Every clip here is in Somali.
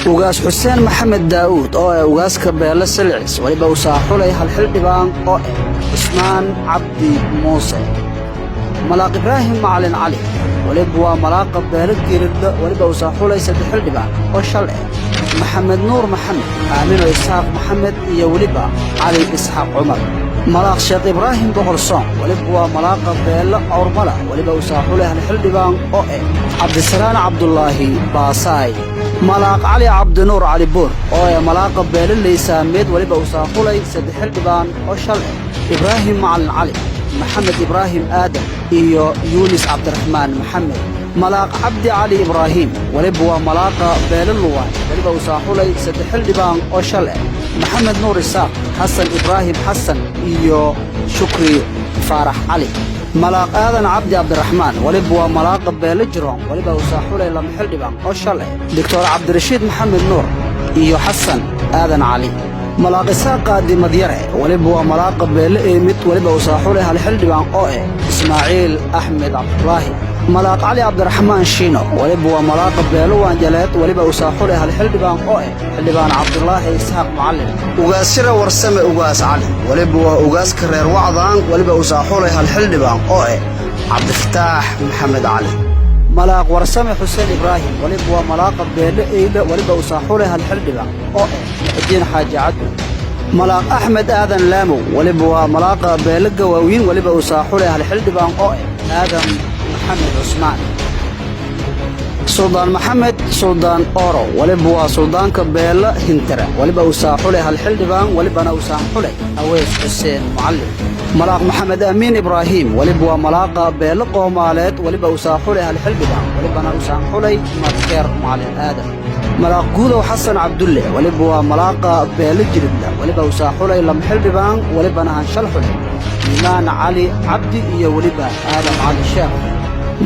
Ugaas Xuseen Maxamed Daa'uud oo ah ugaaska beele Silcis, weliba usaa xulay hal xildhibaan oo ah Cusmaan Cabdi Muuse. Malaaq Ibraahim Macalin Cali, weliba waa malaaqa beele Geelidho, weliba usaa xulay saddex xildhibaan oo shal ah: Maxamed Nuur Maxamed, Aamino Isxaaq Maxamed iyo weliba Cali Isxaaq Cumar. Malaaq Sheekh Ibraahim Boqolsoon, weliba waa malaaqa beele Awrmala, weliba usaa xulay hal xildhibaan oo ah Cabdisalaan Cabdulaahi Baasaay. Malaaq Cali Cabdinuur Cali Buur oo ah malaaqa beele Leysaameed, weliba usaa xulay saddex xildhibaan oo shal ah: Ibraahim Macalin Cali, Maxamed Ibraahim Aadam iyo Yuunis Cabdiraxmaan Maxamed. Malaaq Cabdi Cali Ibraahim, weliba waa malaaqa beele Luwaay, weliba usaa xulay saddex xildhibaan oo shal ah: Maxamed Nuur Isaaq, Xasan Ibraahim Xasan iyo Shukri Faarax Cali. Malaaq Aadan Cabdi Cabdiraxmaan, weliba waa malaaqa beele Jiroon, weliba usaa xulay lama xildhibaan oo shal ah: Doctor Cabdirashiid Maxamed Nuur iyo Xasan Aadan Cali. Malaaq Isaaq Qaadi Madyare, weliba waa malaaqa beele Eemid, weliba usaa xulay hal xildhibaan oo ah Ismaaciil Axmed Cabdulaahi. Malaaq Cali Cabdiraxmaan Shiino, weliba waa malaaqa beelo Waanjaleed, weliba usaa xulay hal xildhibaan oo ah Xildhibaan Cabdulaahi Isxaaq Macallin. Ugaasshira Warsame Ugaas Cali, weliba waa ugaaska reer Wacdaan, weliba usaa xulay hal xildhibaan oo ah Cabdifataax Maxamed Cali. Malaaq Warsame Xuseen Ibraahim, weliba waa malaaqa beele Eyle, weliba usaa xulay hal xildhibaan oo ah Muxudiin Xaaji Cabdi. Malaaq Axmed Aadan Laamow, weliba waa malaaqa beele Gawaawiin, weliba usaa xulay hal xildhibaan oo ah Aadam Maxamed Cusmaan. Suldaan Maxamed Suldaan Oro, weliba waa suldaanka beela Hintara, weliba usaa xulay hal xildhibaan, welibana usaan xulay Aweys Xuseen Mucallim. Malaaq Maxamed Amiin Ibraahim, weliba waa malaaqa beelo Qoomaaleed, weliba usaa xulay hal xildhibaan, welibana usaan xulay Madkeer Macalin Aadam. Malaaq Guudow Xasan Cabdulle, weliba waa malaaqa beelo Jiribla, weliba usaa xulay lama xildhibaan, welibana hanshal xulay Iimaan Cali Cabdi iyo weliba Aadam Cali Sheekh.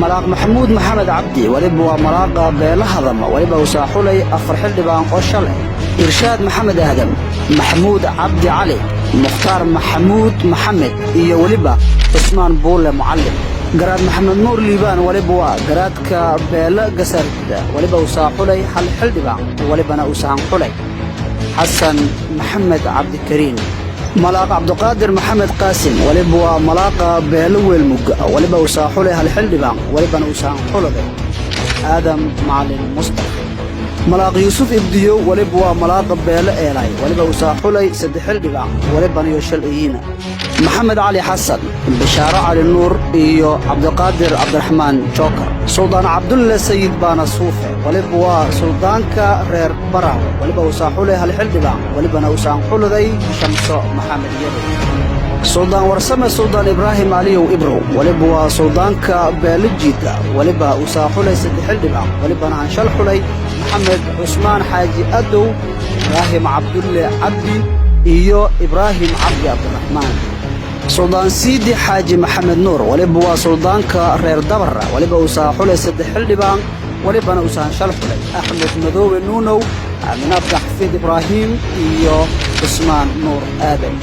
Malaaq Maxamuud Maxamed Cabdi, weliba waa malaaqa beela Hadama, weliba usaa xulay afar xildhibaan oo shalay: Irshaad Maxamed Aadam, Maxamuud Cabdi Cali, Mukhtaar Maxamuud Maxamed iyo weliba Cusmaan Buule Mucallim. Garaad Maxamed Nuur Liibaan, weliba waa garaadka beela Gasaarguda, weliba usaa xulay hal xildhibaan, welibana usaan xulay Xasan Maxamed Cabdikariin. Malaaq Cabdiqaadir Maxamed Qaasim, weliba waa malaaqa beelo Weelmugga, weliba usaa xulay hal xildhibaan, welibana usaan xuladay Aadam Macalin Mustafa. Malaaq Yuusuf Ibdiyow, weliba waa malaaqa beelo Eelay, weliba usaa xulay saddex xildhibaan, welibana iyo shal iyiina: Maxamed Cali Xasan, Bishaaro Cali Nuur iyo Cabdiqaadir Cabdiraxmaan Jookar. Suldaan Cabdulle Sayid Baana Suufe, weliba waa suldaanka reer Baraawe, weliba usaa xulay hal xildhibaan, welibana usaan xuluday Shamso Maxamed Yadow. Suldaan Warsame Suldaan Ibraahim Aliyow Ibrow, weliba waa suldaanka beelo Jiidda, weliba usaa xulay saddex xildhibaan, welibana hanshal xulay Maxamed Cusmaan Xaaji Adow, Ibraahim Cabdulle Cabdi iyo Ibraahim Cabdi Cabdiraxmaan. Suldaan Siidi Xaaji Maxamed Nuur, weliba waa suldaanka reer Dabara, weliba usaa xulay saddex xildhibaan, welibana usaan shal xulay Axmed Madoobe Nuunow, Aamin Abdaxfiid Ibraahim iyo Cusmaan Nuur Aadan.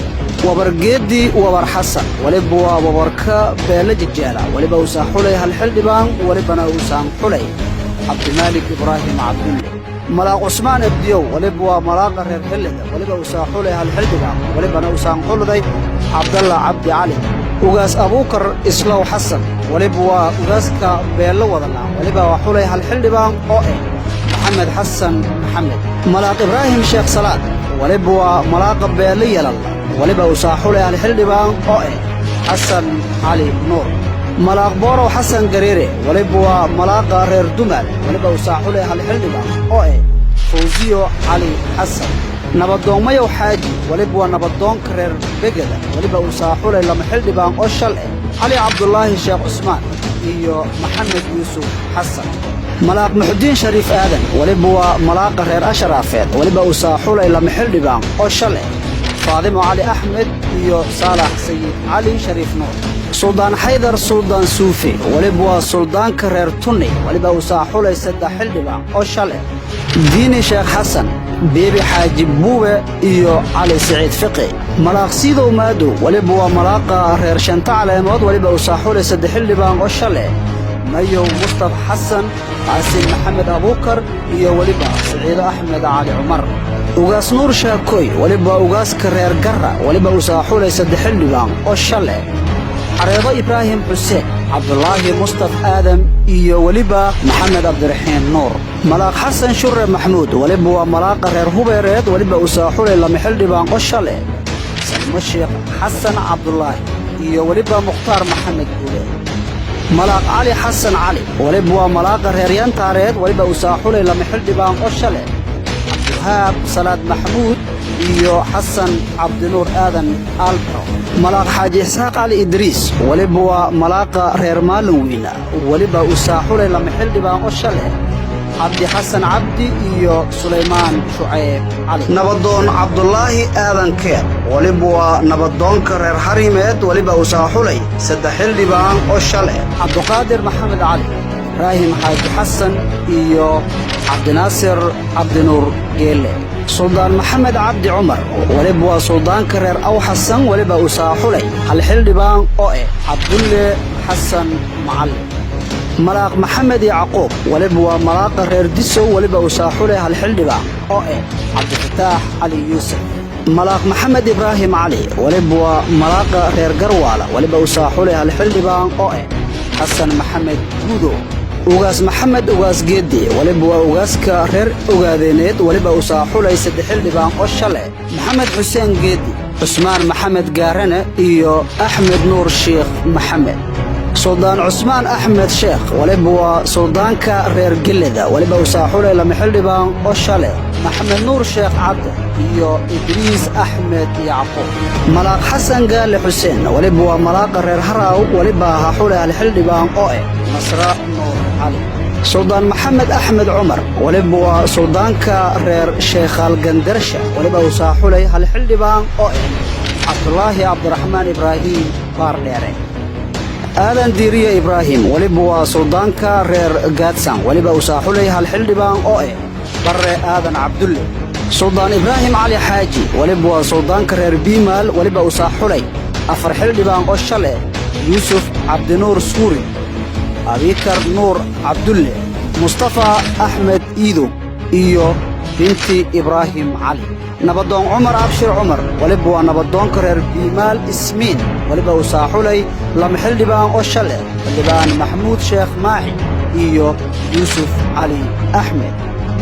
Wabargeedi Wabar Xasan, weliba waa wabarka beelo Jajaala, weliba usaa xulay hal xildhibaan, welibana usaan xulay Cabdimaalik Ibraahim Cabdulle. Malaaq Cusmaan Ebdiyow, weliba waa malaaqa reer Xillida, weliba usaa xulay hal xildhibaan, welibana usaan xuluday Cabdalla Cabdi Cali. Ugaas Abuukar Islow Xasan, weliba waa ugaaska beello Wadana, weliba waa xulay hal xildhibaan oo ah Maxamed Xasan Maxamed. Malaaq Ibraahim Sheekh Salaad, weliba waa malaaqa beello Yalal, weliba usaa xulay hal xildhibaan oo ah Xasan Cali Nuur. Malaaq Boorow Xasan Gareere, weliba waa malaaqa reer Dumaal, weliba usaa xulay hal xildhibaan oo ah Fawsiyo Cali Xasan. Nabadoonmayow Xaaji, weliba waa nabadoonka reer Begeda, weliba usaa xulay lama xildhibaan oo shal ah: Cali Cabdulaahi Sheekh Cusmaan iyo Maxamed Yuusuf Xasan. Malaaq Muxudiin Shariif Aadan, weliba waa malaaqa reer Asharaafeed, weliba usaa xulay lama xildhibaan oo shal ah: Faadimo Cali Axmed iyo Saalax Sayid Cali Shariif Nuur. Suldaan Xaydar Suldaan Suufe, weliba waa suldaanka reer Tunni, weliba usaa xulay saddex xildhibaan oo shal ah: Diini Sheekh Xasan, Beebi Xaaji Buube iyo Cali Siciid Fiqi. Malaaq Siidow Maadow, weliba waa malaaqa reer Shanta Caleemood, weliba usaa xulay saddex xildhibaan oo shal ah. Mayow Mustaf Xasan, Qaasim Maxamed Abuukar iyo weliba Siciido Axmed Cali Cumar. Ugaas Nuur Shaakoy weliba ugaaska reer Garra, weliba usaaxulay 3 xildhibaan oo shale: Xareedo Ibraahim Xuseen, Cabdulaahi Mustaf Aadam iyo weliba Maxamed Cabdiraxiin Nuur. Malaaq Xasan Shure Maxmuud weliba waa malaaqa reer Hubeereed, weliba usaaxulay 2 xildhibaan oo shale: Salmo Sheekh Xasan Cabdulaahi iyo weliba Mukhtaar Maxamed Guule. Malaaq Cali Xasan Cali weliba waa malaaqa reer Yantaareed, weliba usaaxulay 2 xildhibaan oo shale: Cabdiwahaab Salaad Maxamuud iyo Xasan Cabdinuur Aadan Albro. Malaaq Xaaji Isxaaq Cali Idriis weliba waa malaaqa reer Maalinweyna, weliba usaaxulay 2 xildhibaan oo shale: Cabdi Xasan Cabdi iyo Sulaymaan Shucayb Cali. Nabadoon Cabdulaahi Aadan Keer weliba waa nabadoonka reer Xarimeed, weliba usaaxulay 3 xildhibaan oo shale: Cabduqaadir Maxamed Cali, Ibraahim Xaaji Xasan iyo Cabdinaasir Cabdinuur Geelle. Suldaan Maxamed Cabdi Cumar weliba waa suldaanka reer Aw Xasan, weliba usaaxulay 1 xildhibaan oo eh Cabdulle Xasan Macallin. Malaaq Maxamed Yacquub weliba waa malaaqa reer Disow, weliba usaaxulay 1 xildhibaan oo eh Cabdifataax Cali Yuusuf. Malaaq Maxamed Ibraahim Cali weliba waa malaaqa reer Garwaala, weliba usaaxulay 1 xildhibaan oo eh Xasan Maxamed Guudo. Ugaas Maxamed Ugaas Geeddi weliba waa ugaaska reer Ogaadeeneed, weliba usaaxulay 3 xildhibaan oo shale: Maxamed Xuseen Geeddi, Cusmaan Maxamed Gaarane iyo Axmed Nuur Sheekh Maxamed. Suldaan Cusmaan Axmed Sheekh weliba waa suldaanka reer Geleda, weliba usaaxulay 2 xildhibaan oo shale: Maxamed Nuur Sheekh Cabde iyo Idriis Axmed Yacquub. Malaaq Xasan Gaale Xuseen weliba waa malaaqa reer Haraaw, weliba haxulay 1 xildhibaan oo eh Nasra Nuur Cali. Suldaan Maxamed Axmed Cumar weliba waa suldaanka reer Sheekhaal Gandarsha, weliba usaaxulay 1 xildhibaan oo eh Cabdulaahi Cabdiraxmaan Ibraahim Baardheere. Aadan Diiriye Ibraahim weliba waa suldaanka reer Gaadsan, weliba usaaxulay 1 xildhibaan oo eh Barre Aadan Cabdulle. Suldaan Ibraahim Cali Xaaji weliba waa suldaanka reer Biimaal, weliba usaaxulay 4 xildhibaan oo shale: Yuusuf Cabdinuur Suuri, Abikar Nuur Cabdulle, Mustafa Axmed Iidow iyo Binti Ibraahim Cali. Nabadoon Cumar Abshir Cumar weliba waa nabadoonka reer Biimaal Ismiin, weliba usaaxulay 2 xildhibaan oo shale: xildhibaan Maxamuud Sheekh Maaxi iyo Yuusuf Cali Axmed.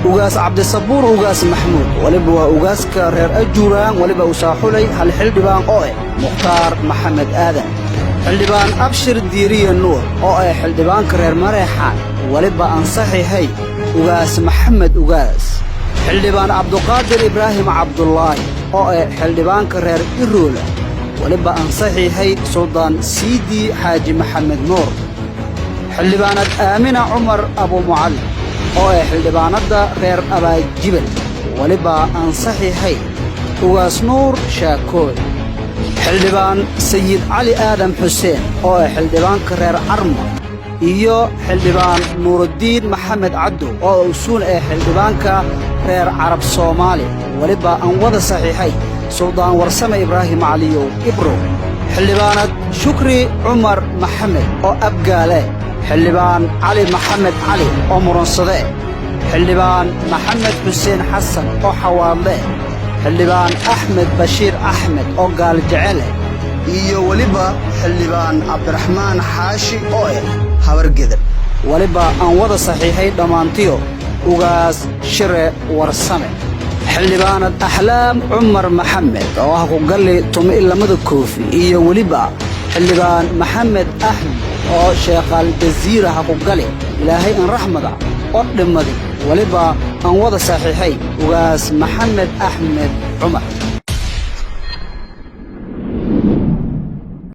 Ugaas Cabdisabuur Ugaas Maxmuud weliba waa ugaaska reer Ajuuraan, weliba usaaxulay 1 xildhibaan oo eh Mukhtaar Maxamed Aadan. Xildhibaan Abshir Diiriye Nuur oo ah xildhibaanka reer Mareexaan, weliba ansaxihay Ugaas Maxamed Ugaas. Xildhibaan Cabduqaadir Ibraahim Cabdulaahi oo ah xildhibaanka reer Iroola, weliba ansaxihay Suldaan Siidi Xaaji Maxamed Nuur. Xildhibaanad Aamina Cumar Abumucallin oo ah xildhibaanadda reer Abaajibel, weliba ansaxihay Ugaas Nuur Shaakooy. Xildhibaan Sayid Cali Aadam Xuseen oo ah xildhibaanka reer Carmo iyo xildhibaan Nuuruddiin Maxamed Caddow oo usuun ah xildhibaanka reer Carab Soomaali, weliba aan wada saxiixay Suldaan Warsame Ibraahim Caliyow Ibrow. Xildhibaanad Shukri Cumar Maxamed oo Abgaale, xildhibaan Cali Maxamed Cali oo Murunsade, xildhibaan Maxamed Xuseen Xasan oo Xawaadle, xildhibaan Axmed Bashiir Axmed oo Gaaljecele iyo weliba xildhibaan Cabdiraxmaan Xaashi oo ah Habargedar, weliba aan wada saxiixay dhammaantiyo Ugaas Shire Warsame. Xildhibaanad Axlaam Cumar Maxamed oo ah kugalli 12-da Koofi iyo weliba xildhibaan Maxamed Axmed oo Sheekhaal Jasiira ha ku gali, Ilaahay in raxmada oo dhimmadi, weliba aan wada saxiixay Ugaas Maxamed Axmed Cumar.